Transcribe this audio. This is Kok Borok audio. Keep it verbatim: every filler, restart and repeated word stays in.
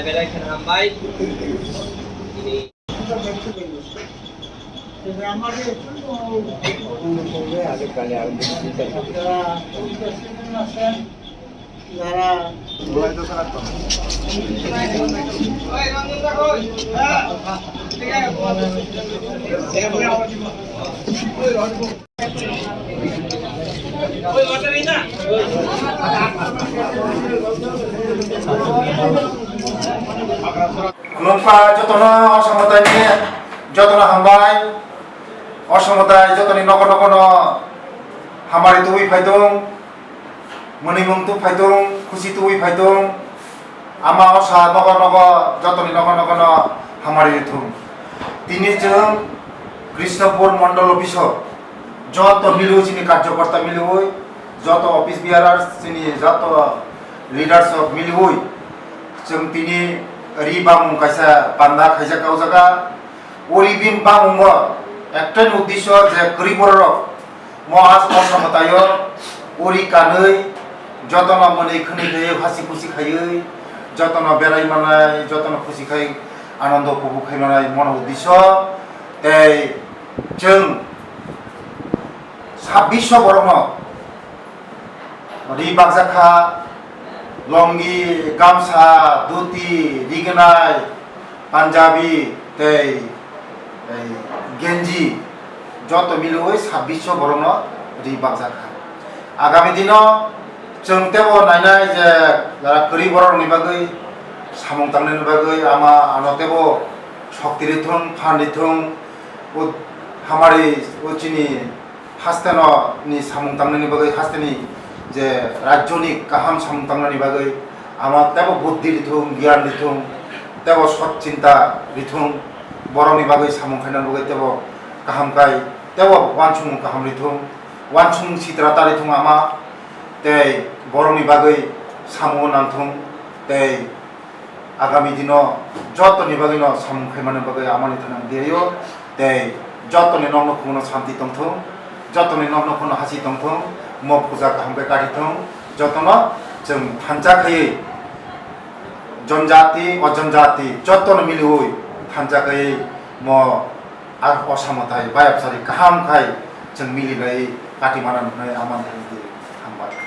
Belai khe hambai. Ini Khulumkha jotono, Osamataini jotono hambai. Osamata jotoni nogo nogo no hamari tubui phaitong, mwnwi mung tu phaitong, khusi tubui phaitong. Ama osa nogo nogo jotoni nogo nogo no hamari rithung. Tini chwng Krishnapur Mondol Office o joto miliwi chini karjokorta miliwi, joto office bearers chini joto leaders rok miliwi chwng tini ri bamung kaisa panda khaijak o jaga. Uri bin bamungo ektai uddisho je kwrwi bororok mo as Osamataio uri kanwi jotono mwnwi khwnwi khaiwi hasi khusi khaiwi jotono berai manai, jotono khusi khai anando upobhog khai manai mono uddisho. Tei chwng sabbish borokno ri bakjak kha, longi, gamsa, dhuti, rignai, punjabi tei, tei genji joto miliwi sabbish borokno ri bakjak kha. Agami dino chwng teibo nainai je jara kwrwi borokni bagwi samung tangnani bagwi ama ano teibo shokti rithung, phan rithung, o hamari o chini hasteno ni samung tangnani bagwi, hasteni je rajyoni kaham samung tangnani bagwi ama teibo buddhi rithung, gyan rithung, teibo sot chinta rithung, borokni bagwi samung khainani bagwi teibo kaham khai, teibo uansukmung kaham rithung, uansukmung sitra ta rithung ama, tei borokni bagwi samung nangthung, tei agami dino jotoni bagwino samung khaimani bagwi amani thani ang diyaio, tei jotoni nokno khumno santi tongthung, jotoni nokno khumno hasi tongthung, mo puja kaham khe kathi thung, jotono chwng thansa khaiwi jonjati, ojonjati jotono miliwi thansa khaiwi mo a Osamata bai absari kaham khai chwng mililai kathi mana nuknai amani thani di hambai.